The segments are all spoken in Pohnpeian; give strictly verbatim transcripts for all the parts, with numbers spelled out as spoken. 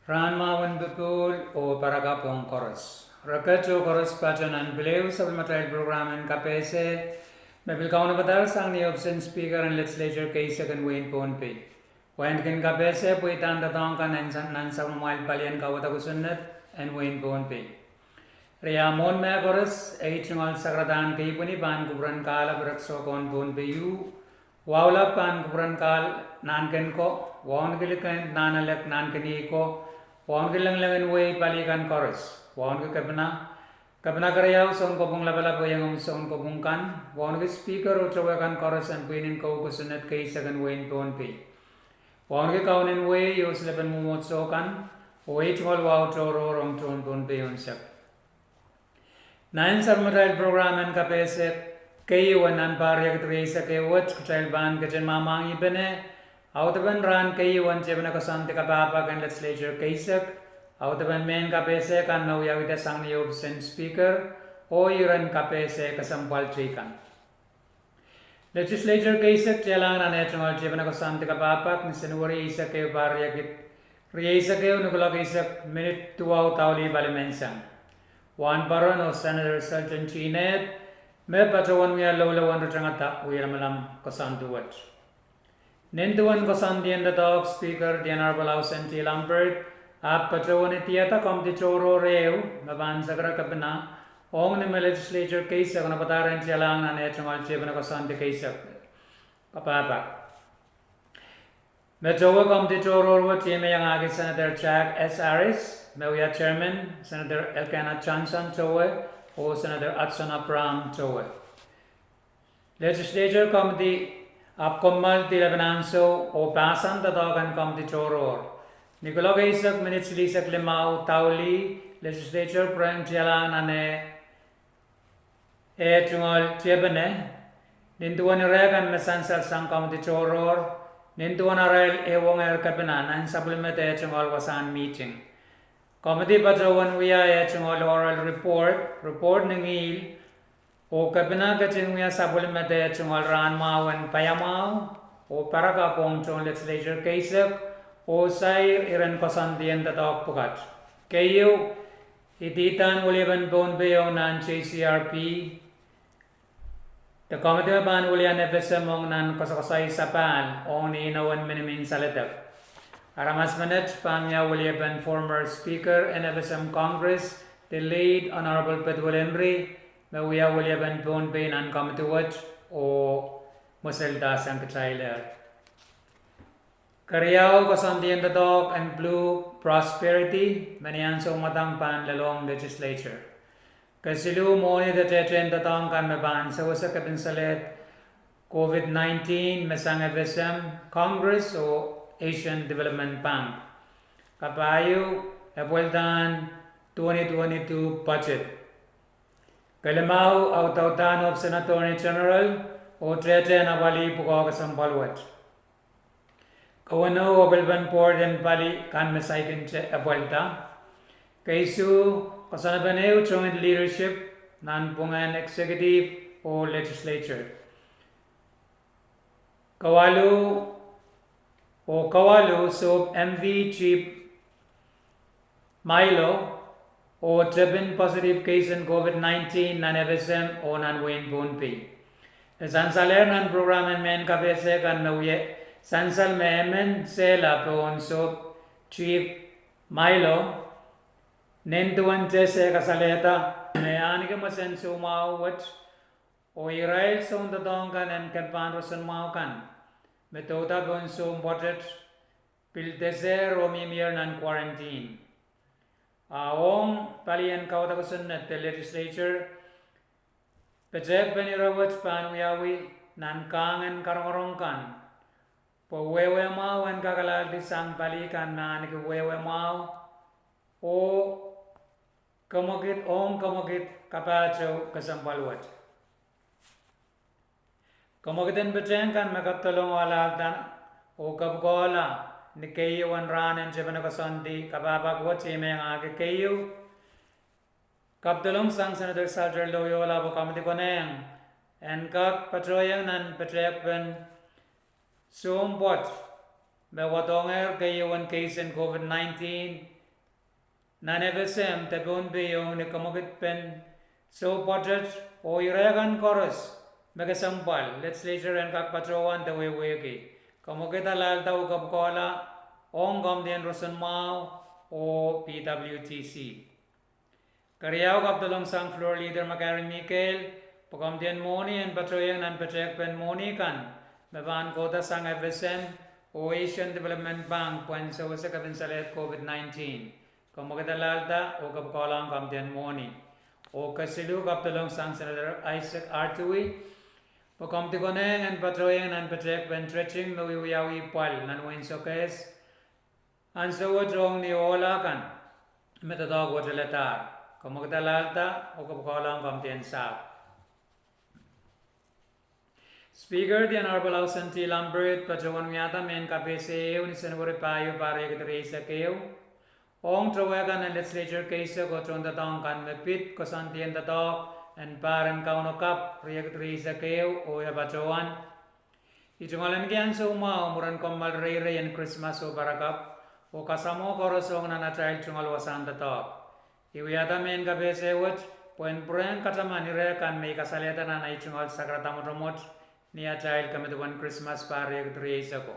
Rahn mwahu en popohl oh parakapw ong koaros. Reket oh koaros patoh nan pil ehu sapwellimatail prokram en kapehse me pil kaunopada sang ni ohpis en Speaker en Legislature keisek en wehin Pohnpei. Wain kin kapehse pweidahn doadoahk kan nan sapwellimamwail palien kauwada kosonned en wehin Pohnpei. Eri a mwohn mehkoaros, ei tungoal sakaradahn keipweni pahn kupwuren kahlap rek sohkohn Pohnpei u, wahu lap pahn kupwuren kahl nahnken ko, wauneki likend nahnalek nahnken iei ko, wauneki lengileng en wehi pali kan koaros, wauneki kepina, kepina keriau, sounkopwung lapalap oh iengomwi sounkopwung kan, wauneki Speaker oh towe kan koaros en pwihn en kou kosonned keisek en wehin Pohnpei, wauneki kaunen wehi oh silepen mwomwohdiso kan, oh ei tungoal wahu tohrohr ong tohn Pohnpei unsek. Nan sapwellimatail prokram en kapehse keieu en nan pahr riekid rieisek ehu wet, kitail pahn ketin mwahmwahngihpene audepen rahn keieu en tiepene koasoandi kapahpahk en Legislature keisek, audepen mehn kapehse kan me wiawihda sang ni ohpis en Speaker, oh iren kapehse kesempwal teikan. Legislature keisek tialahng nan eh tungoal tiepene koasoandi kapahpahk ni Senweri eisek ehu, pahr riekid rieisek ehu, ni kuloak eisek minit duwau daulih palimenseng. Wahnpoaron oh Senator Selton Tienet, me patohwan wia loulou en ritangada wie lamalam koasoandi wet. Nin duwen koasoandien doadoahk Speaker the Honorable Ausendi Lambert, ahpw patohwan idihada komidi tohrohr ehu me pahn sekere kepina ong ni me Legislature keisek onopadahr en tialahng nan eh tungoal tiepene koasoandi keisek kapahpahk. Me towe komidi tohrohr wet iei me iangahki Senator Jack S. Harris, me wia Chairman, Senator Elkana Johnson towe, oh Senator Hudson Abraham towe. Legislature komidi ahpw kommoaldi lepin ansou oh pahsan doadoahk en komidi tohrohr. Ni kuloak eisek minit silihsek limau daulih, Legislature pwurehng tialahng nan eh tungoal tiepene, nin duwen ire kan me sansal sang komidi tohrohr, nin duwen arail ehungehr kepina nan sapwellimada eh tungoal wasahn mihting. Komidi patohwan wia eh tungoal oral report, report ni ngihl, oh kepina ketin wia sapwellimada eh tungoal rahn mwahu en paiamwahu oh parakapw ong tohn Legislature keisek, oh sair iren koasoandien doadoahk pwukat. Keieu, ididahn weliepen Pohnpei ong nan J C R P, de komidi me pahn welian FSM ong nan koasokoasoi sapahl ong ni inowen minimin saledek. Aramas menet pahn wia weliepen former Speaker en FSM Congress, the late Honorable Petuel Henry, me wia weliepen Pohnpei nan komidi wet oh mweselda sang kitailehr. Keriau, koasoandien doadoahk en Blue Prosperity, me ni ansou mwadang pahn lelohng Legislature. Kesiluh, mwohni de tehtehn doadoahk kan me pahn sewese kepin salehd COVID nineteen me sang FSM, Congress oh Asian Development Bank. Kapahieu, epweldahn twenty twenty-two budget. Kelimau, audaudahn ohpis en Attorney General oh tehtehn apwalih pwukoa kesempwal wet. Kewenou, apwalipen board en pali kan me saikinte epwelda. Keisuh, koasoanepen ehu joint leadership nanpwungen executive oh legislature. Kawalu, oh kawalu, sohp M V Chief Milo oh tepin positive case en COVID nineteen nan FSM oh nan wehin Pohnpei. E sansalehr nan prokram en mehn kapehse kan me wia sansal me emen sehla pohn sohp Chief Milo, nin duwen test e kasalehda me ahneki mwesen soumwahu wet, oh irail soundoadoahk kan en kempahn roson mwahu kan me douda pohn sounpwoatet pil desehr oh mihmier nan quarantine. A ong palien kauwada kosonned de legislature, petehkpen ire wet pahn wiawi nan kahngen karongorong kan, pwe wehwe mwahu en kak alahldi sang pali kan me ahneki wehwe mwahu, oh kemwekid, ong kemwekid kapahtou kesempwal wet. Kemwekid en petehn kan me kapedolong oh alahlda oh kepwukoahla ni keieu en rahn en tiepene koasoandi kapahpahk wet, iei me iangahki keieu, kapedolong sang Senator Salter Louyola pwe komidi konehng en kak patohieng nan petehkpen sounpwoat me wadohngehr keieu en case en COVID nineteen nan FSM de Pohnpei ong ni kemwekidpen soupwoatet oh ire kan koaros me kesempwal legislature en kak patohwan de wehwehki. Kemwekid alahlda oh kepwukoahla ong komidien roson mwahu oh PWTC. Keriau, kapitolong sang Floor Leader McGarry Mikael pwe komidien mwohni en patohieng nan petehkpen mwohni kan me pahn kohda sang FSM oh Asian Development Bank pwehn sewese kepin salehd COVID nineteen. Kemwekid alahlda oh kepwukoahla ong komidien mwohni. Oh kesiluh, kapitolong sang Senator Isaac Artui pwe komidi konehng en patohieng nan petehkpen dredging me wiewiawi pwal nan wehin Sokehs ansou wet ong ni ohla kan me doadoahk wet eladahr. Kemwekid alahlda oh kepwukoahla ong komidien sahpw. Speaker, the Honorable Housen T. Lambert patohwan wiahda mehn kapehse ehu ni Senweri pahieu, pahr riekid rieisek ehu, ong towe kan en legislature keisek oh tohndoadoahk kan me pid koasoandien doadoahk en pahr en Kauno kapw riekid rieisek ehu, oh e patohwan: I tungoalenki ansou mwahu mwurin kommoal reirei en Krismas oh Parakapw, oh kasamwo koaros ong nan atail tungoal wasahn doadoahk. I wiahda mehn kapehse wet pwehn pwurehng kataman ire kan me I kasalehda nan ei tungoal sakarada mwotomwot ni atail kamedipwen Krismas pahr riekid rieiseko.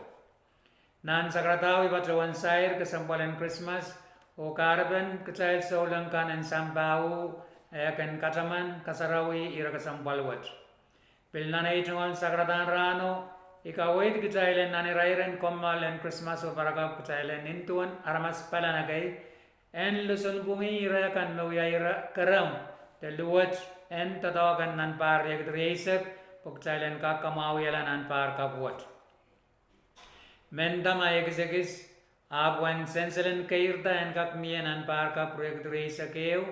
Nan sakaradao I patohwan sair kesempwal en Krismas oh kahrepen kitail souleng kan en sampah uh, eh kin kataman kasarawi ire kesempwal wet. Pil nan ei tungoal sakaradahn rahno, I kaweid kitail en nan irair en kommoal en Krismas oh Parakapw kitail en nin duwen aramas pahn ekei en losolpwungih ire kan me wia ire keremw de luwet en doadoahk en nan pahr riekid rieisek, pwe kitail en kak kamwahwihala nan pahr kapw wet. Mendahte ma e kisekis, ahpw wen sensel en keirda en kak mie nan pahr kapw riekid rieisek ehu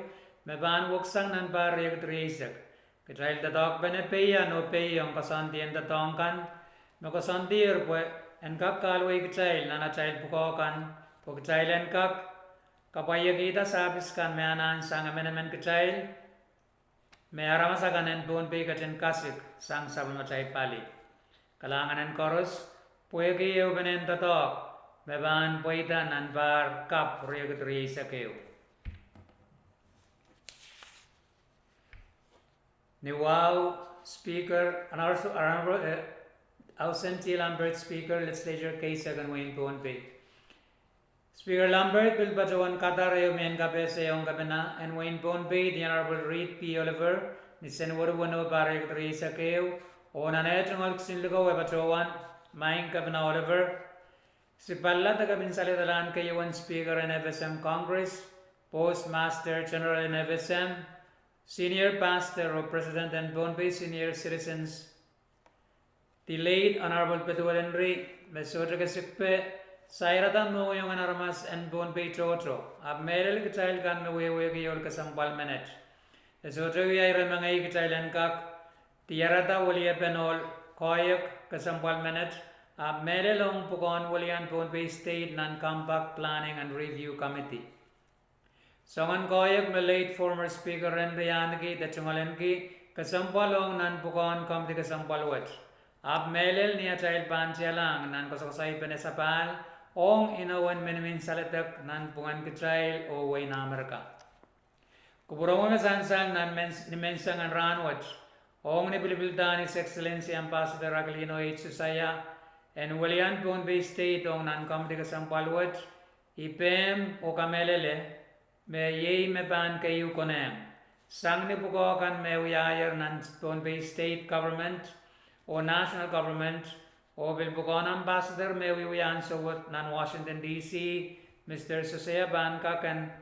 me pahn weksang nan pahr riekid rieisek, kitail doadoahkpene pehiong oh pehiong koasoandien doadoahk kan me koasoandier pwe en kak kahluwa kitail nan atail pwukoa kan, pwe kitail en kak kapwaiekihda sahpis kan me anahn sang emenemen kitail me aramas akan en Pohnpei ketin kasik sang sapwellimatail pali. Kalahngan en koaros pwehki ehupenen doadoahk me pahn pweida nan pahr kapw riekid rieisek ehu. Ni wahu, Speaker, Honorable, eh, Housen T. Lambert, Speaker, Legislature keisek en wehin Pohnpei. Speaker Lambert pil patohwan kadar ehu mehn kapehse ong Kepina en wehin Pohnpei, the Honorable Reed P. Oliver, ni Senweri weneu, pahr riekid rieisek ehu, oh nan eh tungoal kisin likou e patohwan: Maing Kepina Oliver, Sipalla de kepin salehda lahn keieu en Speaker en FSM Congress, Postmaster General en FSM, Senior Pastor oh President en Pohnpei Senior Citizens, the late Honorable Pethuel Henry, me sohte kesikpe sairada mohngiong en aramas en Pohnpei tohto, ahpw mehlel kitail kan me wehwehki ohl kesempwal menet. E sohte wia ire mengei kitail en kak diarada weliepen ohl koahiek kesempwal menet, ahpw mehlel ong pwukoahn welian Pohnpei State nan Compact Planning and Review Committee. Soangen koahiek me late former Speaker Henry ahneki de tungoalenki kesempwal ong nan pwukoahn komidi kesempwal wet, ahpw mehlel ni atail pahn tialahng nan koasoakoasoaipen sapahl ong inowen minimin saledek nanpwungen kitail oh wehin Amerika. Kupwuromwi me sansal nan men, ni menseng en rahnwet, ong ni pilipildahn His Excellency Ambassador Aquilino H. Susaia en welian Pohnpei State ong nan komidi kesempwal wet, I pehm oh kamehlele me iei me pahn keieu konehng. Sang ni pwukoa kan me wiahier nan Pohnpei State Government oh National Government, oh pil pwukoahn Ambassador me wiewia ansou wet nan Washington D C, Mister Susaia pahn kak en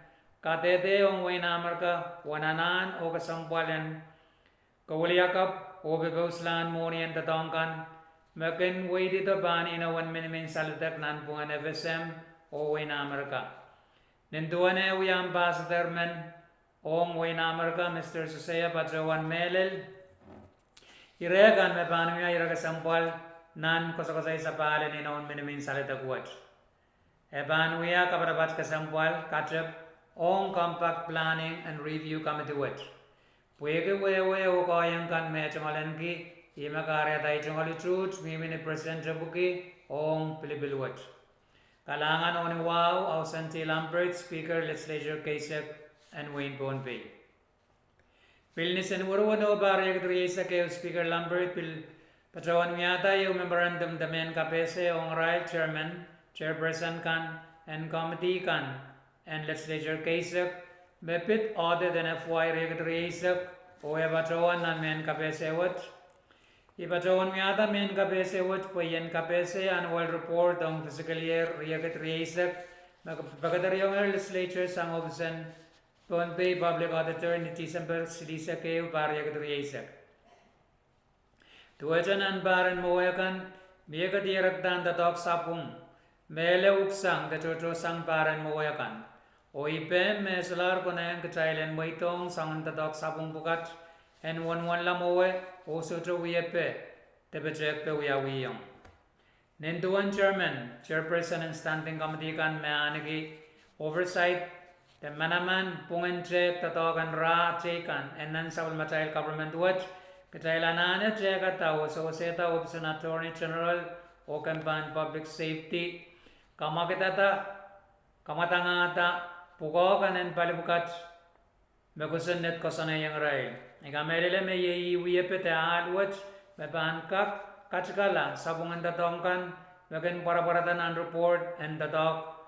kadehde ong wehin Amerika uwen anahn oh kesempwal en kawiliakapw oh pepouslahn mwohni en doadoahk kan me kin weidida pahn inowen minimin saledek nanpwungen FSM oh wehin Amerika. Nin duwen eh wia Ambassador men ong wehin Amerika, Mister Susaia patohwan mehlel ire kan me pahn wia ire kesempwal nan koasoakoasoi sapahl en inowen minimin saledek wet. E pahn wia kapatapat kesempwal katep ong Compact Planning and Review Committee wet. Pwehki wehwe oh koahiek kan me tungoalenki, ih me kahrehda ei tungoal utuht mihmi ni President Tepwiki ong pilipil wet. Kalahngan oh ni wahu Ausendi Lambert, Speaker, Legislature keisek en wehin Pohnpei. Pil ni Senweri weneu, pahr riekid rieisek ehu, Speaker Lambert pil patohwan wiahda ehu memorandum de mehn kapehse ong irail chairman, chairperson kan en committee kan en Legislature keisek me pid audit en FY riekid rieisek, oh e patohwan nan mehn kapehse wet. I patohwan wiahda mehn kapehse wet pwe I en kapehse annual report ong fiscal year riekid rieisek me pekederiongehr Legislature sang ohpisen Pohnpei Public Auditor ni Tisempe silihsek ehu, pahr riekid rieisek. Duwehte nan pahr en mwowe kan, mie kadierekdahn doadoahk sapwung me ele uhk sang de tohtohsang pahr en mwowe kan. Oh I pehm me e solahr konehng kitail en mweidohng soangen doadoahk sapwung pwukat en wenwenla mwowe oh sohte wiepe de petehkpe wiawihong. Nin duwen chairman, chairperson en standing committee kan me ahneki oversight de manaman pwungen tehk doadoahk en rah teikan en nan sapwellimatail government wet, kitail anahne tehkada oh sewesehda ohpisen Attorney General oh kempen Public Safety kamwakidada, kamwadangada pwukoa kan en pali pwukat me kosonned koasoanehiong irail. I kamehlele me iei ih wiepe de ahl wet me pahn kak katikala sapwungen doadoahk kan me kin pwarapwarada nan report en doadoahk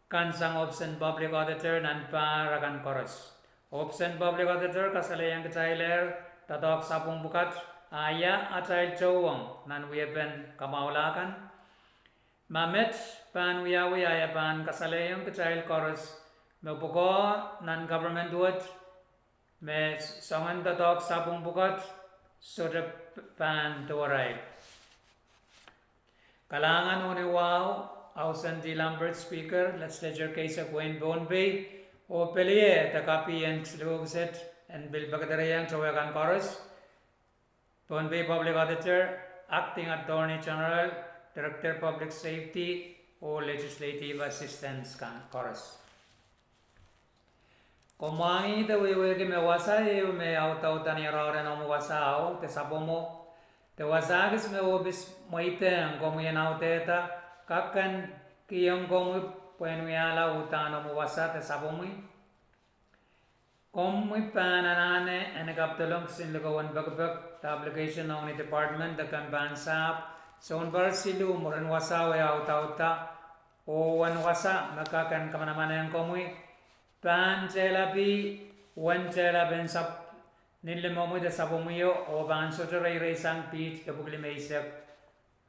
kan sang ohpisen Public Auditor nan pahr akan koaros. Ohpisen Public Auditor kasalehiong kitailehr doadoahk sapwung pwukat, a ia atail tohwong nan wiepen kamwahula kan. Ma met pahn wiawi, a ia pahn kasalehiong kitail koaros me pwukoa nan government wet me soangen doadoahk sapwung pwukat sohte pahn dewerail. Kalahngan oh ni wahu Ausendi Lambert, Speaker, Legislature keisek wehin Pohnpei, oh pelieh de copy en siluh kiset en pil pekedereiong towe kan koaros: Pohnpei Public Auditor, Acting Attorney General, Director Public Safety, oh Legislative Assistants kan koaros. Komw mwahngih de wehwehki me wasa ehu me audauda ni oaroahr en omwi wasao de sapwomwo, de wasa kis me ohpis mweidehng komwi en audehda, kak kin kihong komwi pwehn wiahla uhdahn omwi wasa de sapwomwi. Komwi pahn anahne en kapidolong kisin likowen pekipek de application ong ni department de kempen sahpw sounpar siluh mwurin wasao e audauda, oh uwen wasa me kak en kamanamanehng komwi pahn tehlapi uwen tehlapen sap- nin limomwi de sapwomwio, oh pahn sohte reireisang piht epwiki limeisek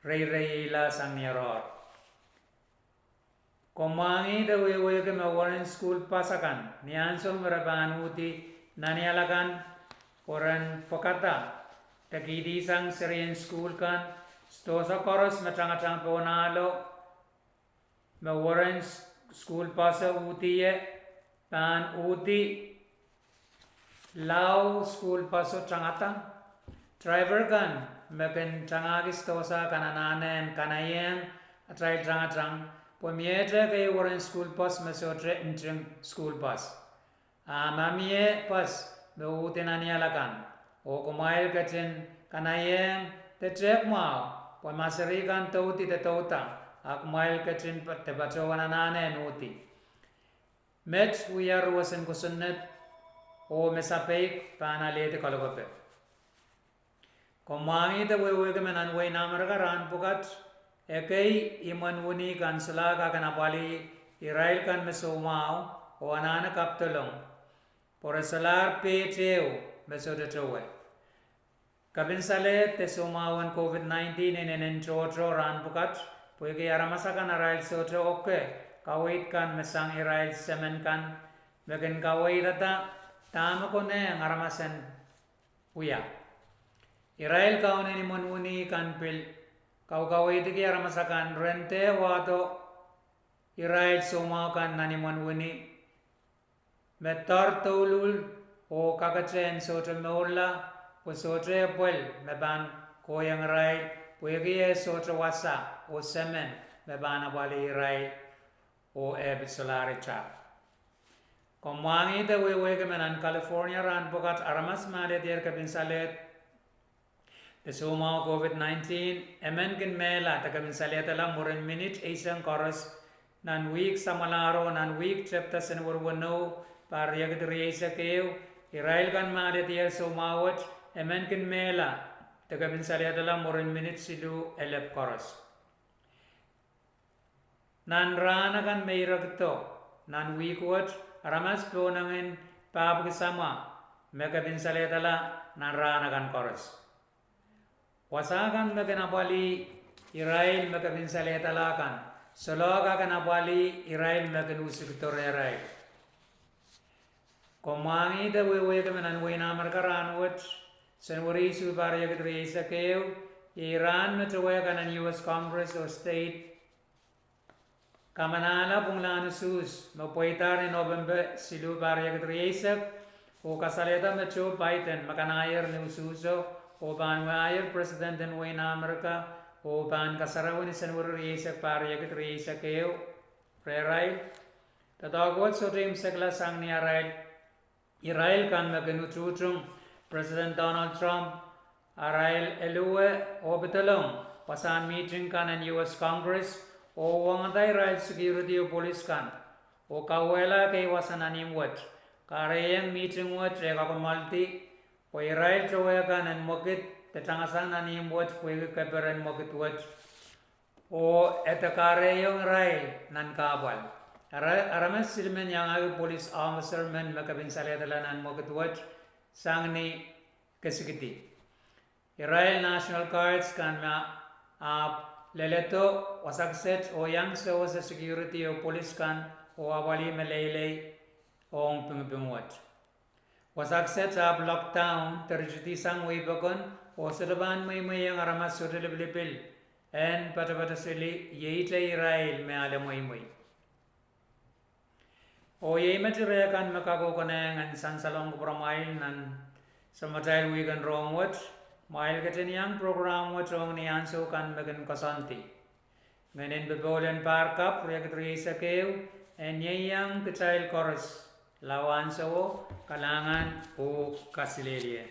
reireieila sang ni oaroahr. Komw mwahngih de wehwehki me weren sukuhl pas akan, ni ansou me re pahn uhdi nanial akan, pwe ren pwekada de kihdi sang serien sukuhl kan, sidohsa koaros me tangatang pohn ahlo me weren sukuhl paso uhdi ie, pahn uhdi lao sukuhl paso tangada. Driver kan me kin tangahki sidohsa kan anahne en kanaiehng atail tangatang pwe miehte ekei weren sukuhl pas me sohte nting sukuhl pas. A ma mie pas me uhdi nanial akan, oh kumwail ketin kanaiehng de tehk mwahu pwe ma seri kan doudi de douda, a kumwail ketin de patohwan anahne en uhdi. Met wia ruwesin kosonned, oh me sapeik pahn alehdi kalokope. Komw mwahngih de wehwehki me nan wehin Amerika rahn pwukat, ekei imwen wini kan solahr kak en apwalih irail kan me soumwahu oh anahne kapidolong, pwe re solahr peht ehu me sohte towe. Kepin salehd de soumwahu en COVID nineteen inenen tohto rahn pwukat, pwehki aramas akan arail sohte oke kaweid kan me sang irail semen kan me kin kaweidada dahme konehng aramas en wia. Irail kaunen imwen wini kan pil kaukaweidiki aramas akan ren dehr wahdo irail soumwahu kan nan imwen wini me doar douluhl oh kakete en sohte mourla, pwe sohte epwel me pahn kohiong irail, pwehki eh sohte wasa oh semen me pahn apwalih irail, oh eh pil solahr ita. Komw mwahngih de wehwehki me nan California rahn pwukat aramas me alehdier kepin salehd de soumwahu COVID nineteen, emen kin mehla de kepin salehdala mwurin minit eisek koaros nan wihk samwalahro, nan wihk tepda Senweri weneu, pahr riekid rieisek ehu, irail kan me alehdier soumwahu wet, emen kin mehla, de kepinsalehdohla mwurin minit siluh elep koaros. Nan rahn akan me irekdo nan wihk wet, aramas pohnangin pahpwiki samwa me kepinsalehdohla nan rahn akan koaros. Wasa kan me kin apwalih irail me kepinsalehdohla kan, sohla kan kin apwalih irail me kin usikido rehrail. Komw mwahngih de wehwehki me nan wehin Amerika rahn wet, Senweri isuh pahr riekid rieisek ehu, iei rahn me towe kan en U S Congress oh state kamanahla pwungalahn usuhs me pweidahr ni Nopempe siluh pahr riekid rieisek, oh kasalehda me Joe Biden me kanahier ni usuhso, oh pahn wiahier President en wehin Amerika, oh pahn kasarawi ni Senweri rieisek pahr riekid rieisek ehu, rehrail. Doadoahk wet sohte imwisekla sang ni irail kan me kin utuhtung President Donald Trump, arail eluwe oh pedolong wasahn mihting kan en U S Congress, oh wongada irail security oh polis kan, oh kauwehla ekei wasa nan ihmw wet, kahrehiong mihting wet eh kakommoaldi, pwe irail towe kan en mwekid de tangasang nan ihmw wet pwehki keper en mwekid wet, oh e de kahrehiong irail nan kahpwal. Aramas silimen iangahki police officer men me kepinsalehdohla nan mwekid wet sang ni kesikidi. Irail National Guards kan me ahpw leledo wasa kiset oh iang sewese security oh polis kan oh apwalih meleilei ong pingiping wet. Wasa kiset ahpw lockdown de ritidihsang wehi pokon, oh sohte pahn mweimweiong aramas sohte lipilipil en poatopoatoseli, ieite irail me ale mweimwei. Oh iei met reh kan me kak konehng en sansalong kupwuramwail nan samatail wihk en rohng wet, kumwail ketin iang program wet ong ni ansou kan me kin koasoandi. Ngehnin popohl en pahr kapw riekid rieisek ehu en ieiang kitail koaros, lao ansowo, kalahngan oh kaselehlie.